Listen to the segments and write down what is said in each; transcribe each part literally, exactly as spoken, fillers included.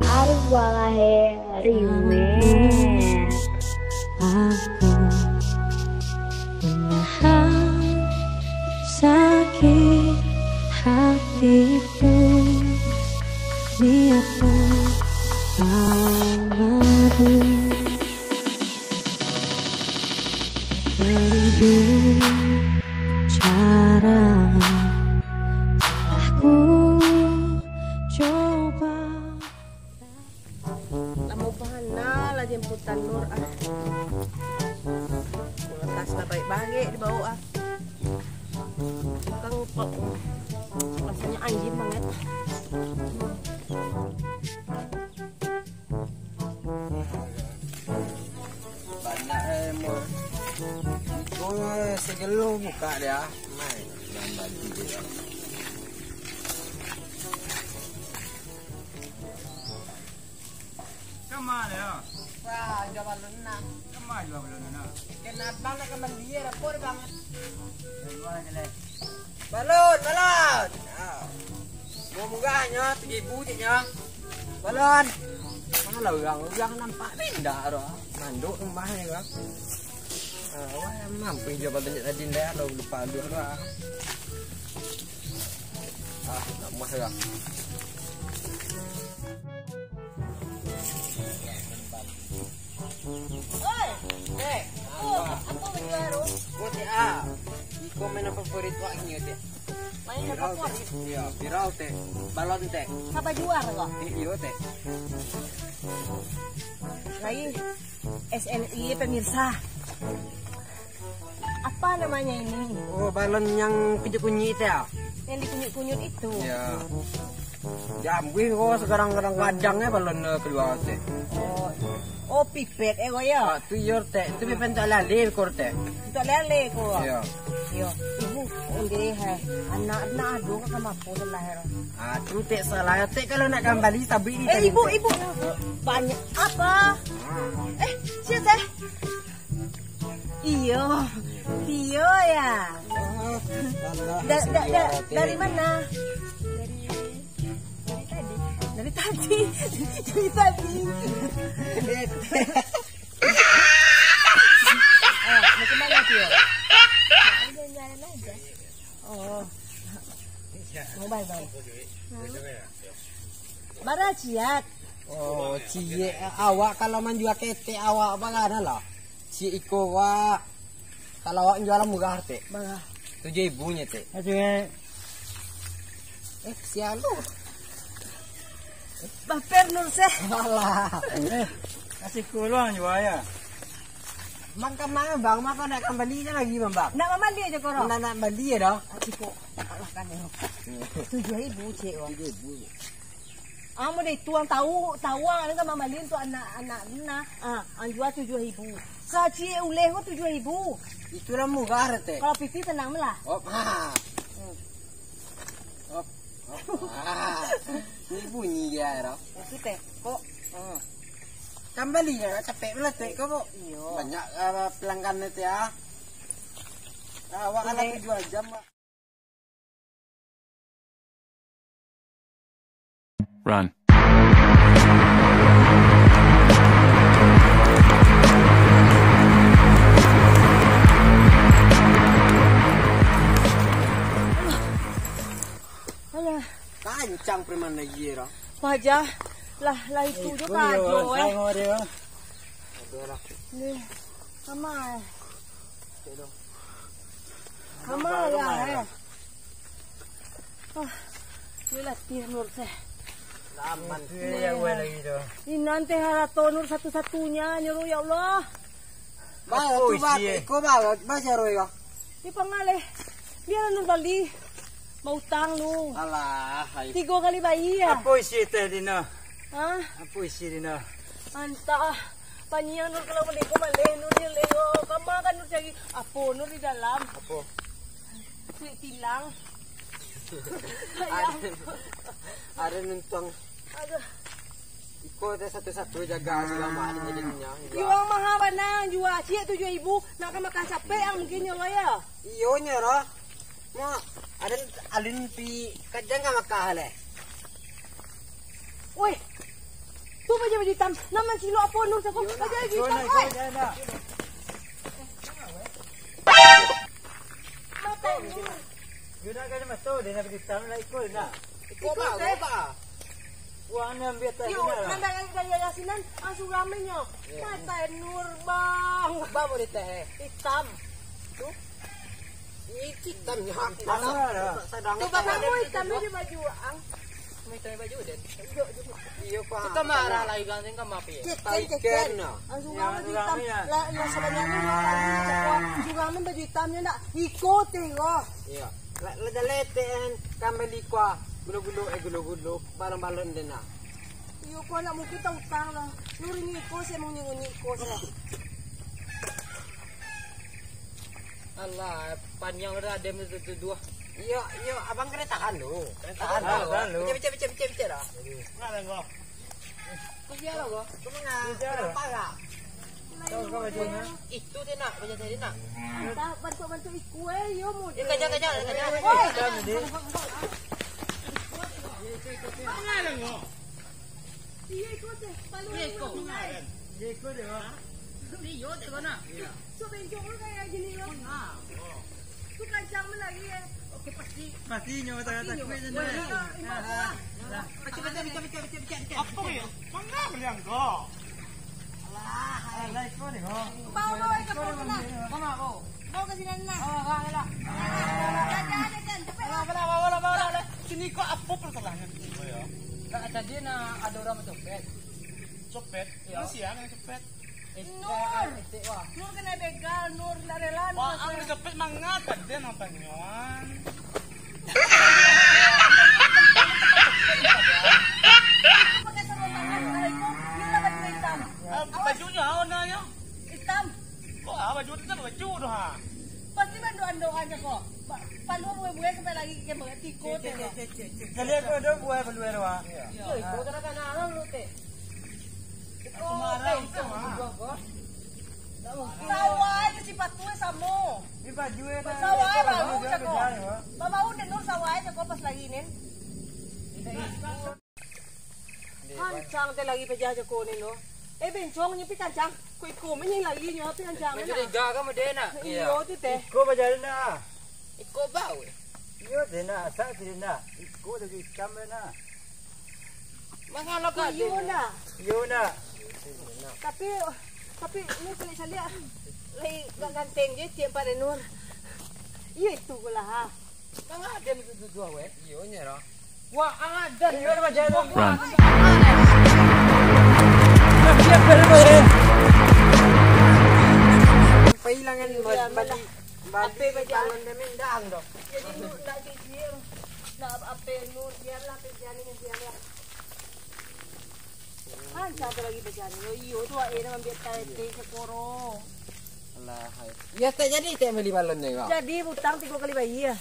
Arwah riweh. Aku menahan sakit hatiku, niatku tak madu. Beribu cara telah ku coba. Lamo bana lah jemputan Nur, ah. Kualitas lah baik-baik dibawa, ah. Tukang upek. Rasanya anjing banget. Banyak, eh, mo. Iko, eh, segelo buka dia. Mai, lambat dia. Kama dia? Wah, jual balun nah. Kama jual balun nah? Kena abang nak kembali ya, rapor banget. Jual aja leh. Balun, balun. Ah. Murah-murahnyo, tigo ribu ceknyo. Balun. Mana lah urang, urang nampak indak doh. Manduk rumah ni kan. Ah, wah, mampu jual balun tadi ndak, lupa duit doh. Ah, nak muah lah. Oi, Tek, apo, apo manjua tu? Ko, Tek, ah. Iko mainan favorit wak ni, Tek. Mainan favorit? Iyo, viral, Tek. Balun, Tek. Ka bajua ko? Eh, iyo, Tek. Lai, S L I pemirsa. Apa namanya ini? Oh, balun yang kunyit-kunyit itu ya? Yang dikunyut-kunyut itu? Ya. Diambil ko sekarang-kadang gadang ya balun, eh, keluar tu. Oh. Oh, pipet eh ko ya? Ah, tu iyo, Tek. Tu pipet untuk lale ko, Tek. Untuk lale ko? Iya. Iya. Ibu, onde hai. Anak nak ado ka mapo lah. Ah, tu Tek salah. Tek kalau nak kambali sabik ni. Eh, ibu, ibu. Banyak apa? Eh, siapa? Iyo, Tio ya? Oh, alah, Da- da- da- dari mana? Dari tadi. Dari tadi. Dari tadi. Ah, mau kemana, Tio? Jalan-jalan aja. Oh. Mobile, Bang. Bara ciek? Oh, ciek. Awak kalau manjua ketek awak bagana lah. Ciek iko, Wak. Kalau awak manjua murah, Tek. Bara? Tujuah ribu nyo, Tek. Aduh, eh. Eh, sia lo. Baper, Nur, seh. Alah. Eh, kasih kuluang jua ya. Mangka manga, Bang, mako nak kambali je lagi, Bang, Bang. Nak mambali aja koro. Nak, nak bali ya dah. Ciko, alah kan ya. Tujuah ribu, Cik, Bang. Tujuah ribu. Amun deh, tuang tahu, tahu ang kan mambali tu anak-anak nah. Ah, ang jua tujuah ribu. Ka ciek uleh ko tujuah ribu. Itulah murah, Tek. Kalau piti tenang lah. Oh, ha. Hmm. Op, op. Ah, ni bunyi dia, Ro. Itu teh, kok. Hmm. Kambali ya, capek lah, Tek, kok. Iyo. Banyak, ah, pelanggan itu ya. Ah, awak kan tujuah jam, Wak. Run. Alah. Kancang preman lagi, Ro. Paja. Lah, lah itu jo kajo, eh. Ni, sama, eh. Sama lah, eh. Ah, ni latih Nur teh. Aman. Ni, ya, gue lagi tu. Inan teh harato Nur satu-satunya, nyo, ya Allah. Ba, tu ba, iko ba, ba, caro iko. Ni pangaleh. Biar Nur bali. Bautang Nur. Alah, hai. Tigo kali bayia. Apo isi teh dino? Hah? Apo isi dino? Antah. Panyiang Nur kalau maleko maleh Nur ni leo. Kama kan Nur cari. Apo Nur di dalam? Apo? Kuik tilang. Ayam. Ado nuntuang. Aduh. Iko teh satu-satu jaga si Rama ni jadinyo. Iyo, ang maha bana ang jua. Ciek tujuah ribu, nak ka makan capek ang mungkin nyo lo yo. Iyo nyo ro. Mo, ado alun pi kadang ka makan leh. Woi. Tu paja baju itam. Nan mancilok apo nu sako? Iyo, nak. Paja baju itam, woi. Makan nu. Yo nak kena mato, dia nak baju itam lah ikut nak. Ikut ba, ikut ba. Wah, ni ambil tak. Yo, benar lah. Nanda dari, dari, dari sinan, langsung ramenyo. Iyo. Mata Nur, Bang. Ba boleh teh, eh? Itam. Tu? Ini itam, ya. Sadang. Tu, Bang, ada itam di baju, ang. Kami tanya baju, Den. Iyo, Pak. Itu kan marah lah, Igang, Igang, maaf, ya. Cek, cek, cek, cek. Langsung rame baju itam. Lah, lah, sabananyo urang ni, cakap, urang ni baju itamnyo nak iko teh, ko. Iyo. Lah, lah, jaleh teh, kan, kambali ko, gulo-gulo, eh, gulo-gulo, balon-balon deh, nak. Iyo, ko nak mungkin tautang lah. Nur ini iko, saya mau nyinggung iko, saya. Alah, paniang dah ada tu, tu, tu, dua. Iyo, iyo, abang kena tahan dulu. Kena tahan dulu. Tahan dulu. Picah, picah, picah, picah, picah dah. Nah, Bang, kau. Kau siapa, kau? Kau manga-, Siapa? Kenapa kau? Kau, kau baju mana? Itu dia nak, baju tadi nak. Entah, bantuk-bantuk iku, eh, yo, model. Eh, kajak, kajak, kajak. Woi. Kau ni. Kau manga, Bang, kau? Iyo, iko teh, paluang. Iyo, iko. Iyo, iko teh, Bang. Iyo, teh, Bang. Iyo. So, bencong lu kayak gini, lo. Manga, oh. Tu kancang me lagi, eh. Oke, pasti. Pasti nyo, tak, tak, nyo. Nah, nah, nah. Pecah, pecah, pecah, pecah, pecah, pecah. Apa ya? Manga belian ko? Alah, alah, iko ni, ho. Bawa, bawa, iko, bawa, bawa. Bawa, bawa. Bawa ka sinan, nah. Bawa, bawa, bawa. Ada, ada, ada, cepet. Bawa, bawa, bawa, bawa, bawa. Sini ko, apa permasalahan ko, yo? Nah, tadi nah, ada orang mencopet. Copet? Iyo. Mana siang yang copet? Nur! Nur kena begal, Nur, ndak rela, Nur. Wah, ang dicopet manga tadi nang panyoan. Aku pakai sarung tangan, kalau itu, Nur lah baju hitam. Ah, bajunyo, warnanyo? Hitam. Kok, ah, baju hitam, baju tu, ha? Pasti bandu-andu aja kok. Pa-, paluang buai-buai sampai lagi ke tiko tu. Jadi aku ada buai paluang tu, ha? Iyo. Yo, itu kadang-kadang lu, teh. Sawah tu sipatu samo. Di baju e dah. Sawah baru cako. Babau denur sawah cako pas lagi nin. Kancang teh lagi pajah cako nin lo. Eh, bencong nyepi kancang. Ko iko mah nyo lagi nyo api kancang. Mencuriga ka mode nak? Iyo tu teh. Iko bajalan dah. Iko bau. Iyo teh nak, asak teh nak. Iko lagi ikam dah nak. Mangalo ka iyo nak. Iyo nak. Tapi, tapi ni caliak-caliak lai gak ganteng je, Cik Empat Renur. Iyo itu ko lah, ha. Manga den tu tujuah weh. Iyo nyo lah. Wah, ang adan yo bajalan. Run. Sampai hilangan bali, bali balon demi ndang doh. Jadi nu ndak jijik. Ndak ape nu, biarlah terjadi, biarlah. Lancar tu lagi bajalan. Yo, iyo tu ae nak ambiak tai-tai sakoro. Alah, hai. Iyo, tak jadi tak bali balon ni, kau. Jadi, utang tigo kali bayia.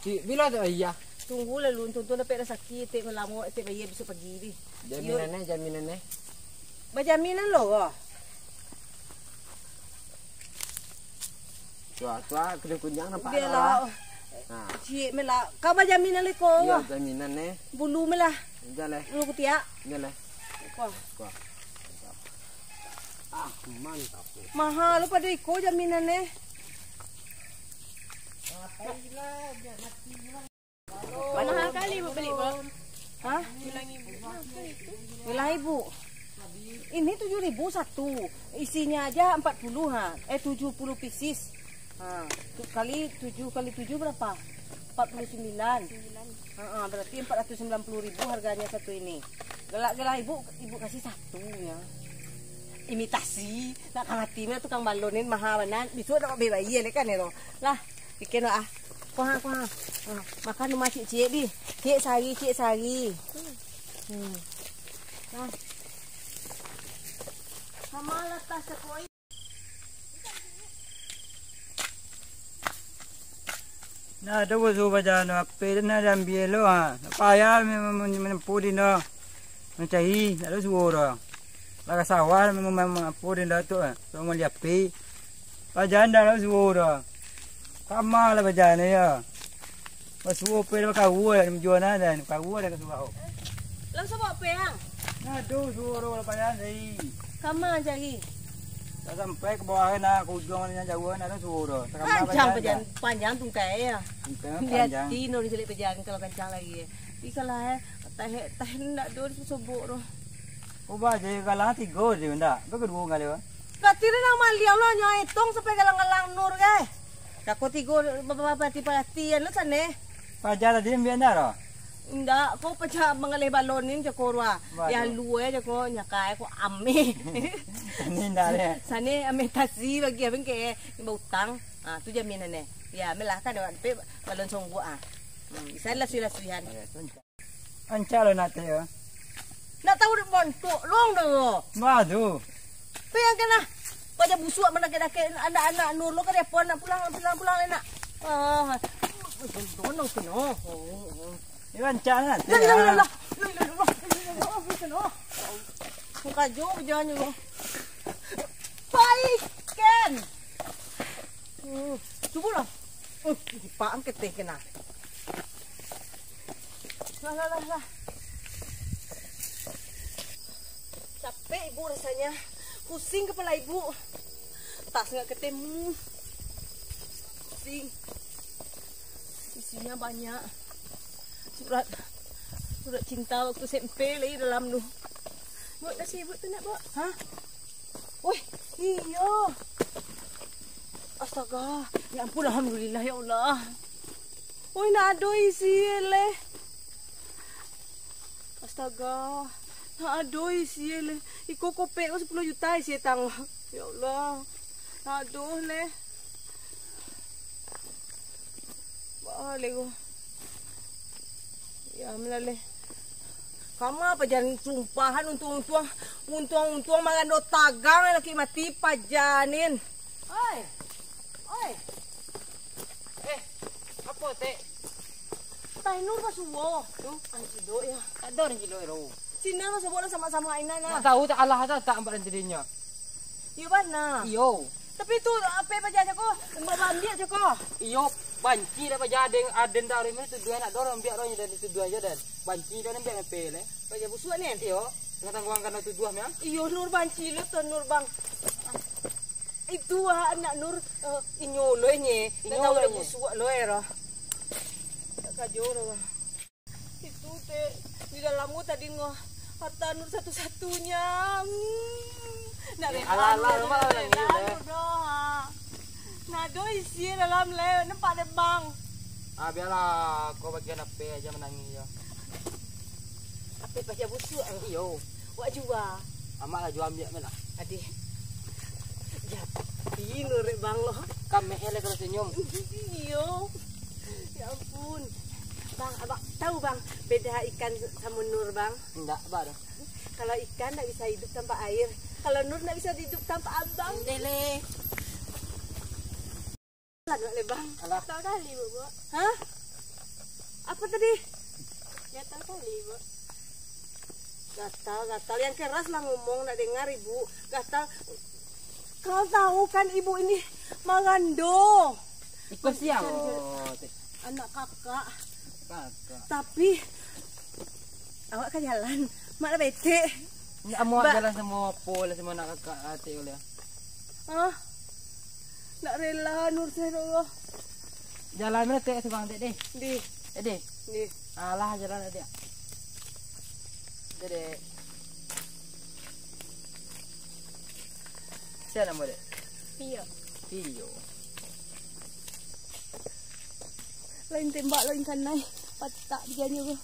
Cik, bila tak bayia? Tunggu lalu, untung tu dapek rasaki, tak malamo, tak bayia besok pagi ni. Iyo. Jaminan eh, jaminan eh. Bajaminan lo, kau. Tuah, tuah, kena kunjang nampak. Biarlah. Nah. Cik, melah. Kau bajaminan le, kau. Iyo, jaminan eh. Bulu melah. Jan leh. Lu kutiak. Jan leh. Kuah. Kuah. Ah, mantap. Mahal lu pado iko jaminan eh. Mahal kali bu beli, Bang. Hah? Bilang ibu. Bilang ibu. Ini tujuh ribu satu. Isinya aja empat puluh, ha. Eh, tujuh puluh pieces. Ha, tu kali tujuh kali tujuh berapa? Empat puluh sembilan. Sembilan. Ha, ha, berarti empat ratus sembilan puluh ribu harganya satu ini. Galak-galak ibu, ibu kasih satu ya. Imitasi, nak ka mati mah tukang balon ni maha banan. Bisuak nak bebas iya kan ya lo. Lah, bikin lo ah. Kuah, kuah. Ha, makan rumah cik-cik di. Cik sari, cik sari. Hmm. Nah. Sama lah tas sekolah. Nah, tu basuo paja tu, H P tu nah diambiak lo, ha. Payah me-, me-, me-, menempuh di no. Mancari, tak ada suo doh. Lah ka sawah, me-, me-, me-, menempuh di no tu, ha. Tu mali H P. Paja ndak ada suo doh. Kama lah paja ni, yo. Basuo H P dah karuah, dah menjual nah, dah karuah dah ka surau. Lah, sabab apo, Ang? Nah, tu suo doh, lah payah tadi. Kama cari? Dah sampai ka bawah nah, ka ujuang nah, jauah nah, tu suo doh. Takama Panjang, paja panjang, dah. Panjang tungkai, yo. Tungkai Lihat panjang. Tino ni caliak paja kalau kancang lagi. Ikalah, eh. Tahe, tahe ndak do disobok tu. Oh, bah, jadi kalah tigo je ndak? Kau kedua kali, bah. Berarti dah nak maliang lo, nyo etong sampai galang-galang Nur, guys. Kako tigo, ba-, ba-, parati-paratian lo sana. Paja tadi ambiak ndak, doh? Ndak, ko paja mangalih balon ni, jako ruah. Waduh. Ya, lu, eh, jako nyakai, ko ameh. Ini ndak, ya? Sana ameh tasi bagi abang ke, bautang. Ah, tu jaminan, eh. Ya, ameh lah kan, awak dapek balon songgok, ah. Hmm, bisa lah suih-lasuihan. Ya, tu. Ancak lo nak teh, yo. Nak tahu dek bontok long tu. Bah tu. Pi yang kena. Paja busuak mandakek-dakek anak-anak Nur lo ka depan nak pulang, pulang, pulang nak. Ah. Dono kena. Yo ancak nak teh. La ilaha illallah. La ilaha illallah. La ilaha illallah. Kena. Muka jo janyo. Pai ken. Hmm, cubolah. Hmm, dipaang keteh kena. Lah, lah, lah, lah. Capek ibu rasanya. Pusing kepala ibu. Tas nggak ketemu. Pusing. Isinya banyak. Surat, surat cinta waktu S M P lagi dalam tu. Buat kasih ibu tu nak, Bok? Hah? Wih, iyo. Astaga. Ya ampun, alhamdulillah, ya Allah. Wih, nak ado isi leh. Astaga. Nak ado isi leh. Iko kopek ko sepuluh juta isi tang. Ya Allah. Nak ado leh. Baa leh ko. Ya, melaleh. Kama paja, sumpahan, untuang-untuang, untuang-untuang marando tagang laki mati paja nin. Oi. Oi. Eh, apo, Tek? Tainur basuo. Tu, ancidok ya. Tak ada orang cilok, Ro. Cina basuo lah sama-sama Aina nah. Tak tahu tak alah tak, tak nampak dan jadinya. Iyo bana. Iyo. Tapi tu, ape paja cako, ba-, baambiak cako. Iyo, banci dah paja aden, aden dah orang ini tuduah anak dorang, biak dorang dan tuduah aja dan. Banci dah ambiak ape le. Paja busuak ni. Iyo, tangguang-tangguang karena tuduah mah. Iyo, Nur banci lo tu, Nur bang. Itu ah, anak Nur, eh, inyo lo nye. Inyo lo nye. Busuak lo ero. Tak kajo lo. Itu, Tek, di dalam ko tadi ngah harta Nur satu-satunya. Hmm. Nak rela, alah, Nur, alah, nak rela, Nur doh. Nak ado isi dalam le, nampak dek bang. Ah, bialah, kau bagian ape aja manangih yo. Ape paja busuak? Iyo. Wak jua. Amak lah jua ambiak me lah. Adih. Jadi Nur bang lo. Kamek le kalau senyum. Iyo. Ya ampun. Bang, abang tahu bang beda ikan samo Nur bang? Ndak, apa tu? Kalau ikan ndak bisa hidup tanpa air, kalau Nur ndak bisa hidup tanpa abang. Ndeh le. Lah, dua le, Bang. Alah. Gatal kali, Bu, Bu. Hah? Apa tadi? Gatal kali, Bu. Gatal, gatal. Yang keras lah ngomong, nak dengar Ibu. Gatal. Kau tahu kan Ibu ini marando. Iko sia, Teh. Anak kakak. Kakak. Tapi, awak ka jalan. Mak lah betek. Ndak mau jalan samo apo lah, samo anak kakak, Teh, oleh. Hah? Ndak rela Nur, ya Allah. Jalan mana, Tek, sebang, Tek, deh? Di. Eh, deh. Di. Alah, jalan, Tek. Deh, deh. Sia namo, Dek? Pio. Pio. Lain tembak, lain kanai. Patak dijanyo ko.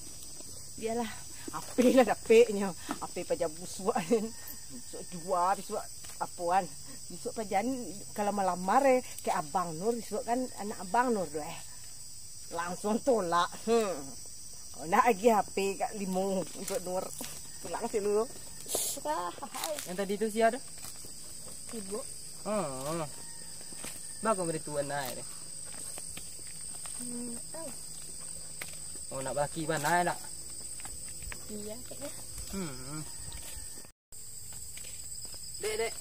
Bialah. Ape lah dapeknyo. Ape paja busuak. Bisuak jua, bisuak apoan. Bisuak paja ni kalau malamar, eh, ka Abang Nur, bisuak kan anak Abang Nur tu, eh. Langsuang tolak. Hmm. Kau nak agiah H P ka limo untuak Nur. Pulang silu. Yang tadi tu sia tu? Ibu. Oh. Bagus beri tuan naik ni. Hmm, nggak tahu. Oh, nak balaki bana, nak? Iya, kayaknya. Hmm. Dek, dek.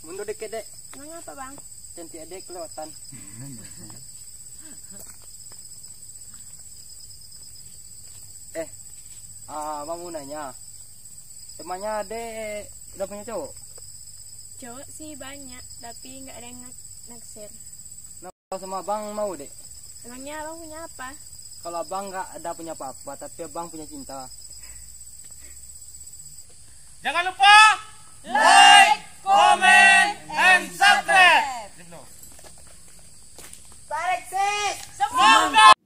Mundur dikit, dek. Mangapa, Bang? Cantik adek kelewatan. Eh, ah, abang mau nanya. Emangnya adek udah punya cowok? Cowok sih banyak, tapi nggak ada yang nak-, naksir. Nah, kalau sama abang mau, dek? Emangnya abang punya apa? Kalau abang nggak ada punya apa-apa, tapi abang punya cinta. Jangan lupa like, comment, and subscribe. Tarik, sis. Semoga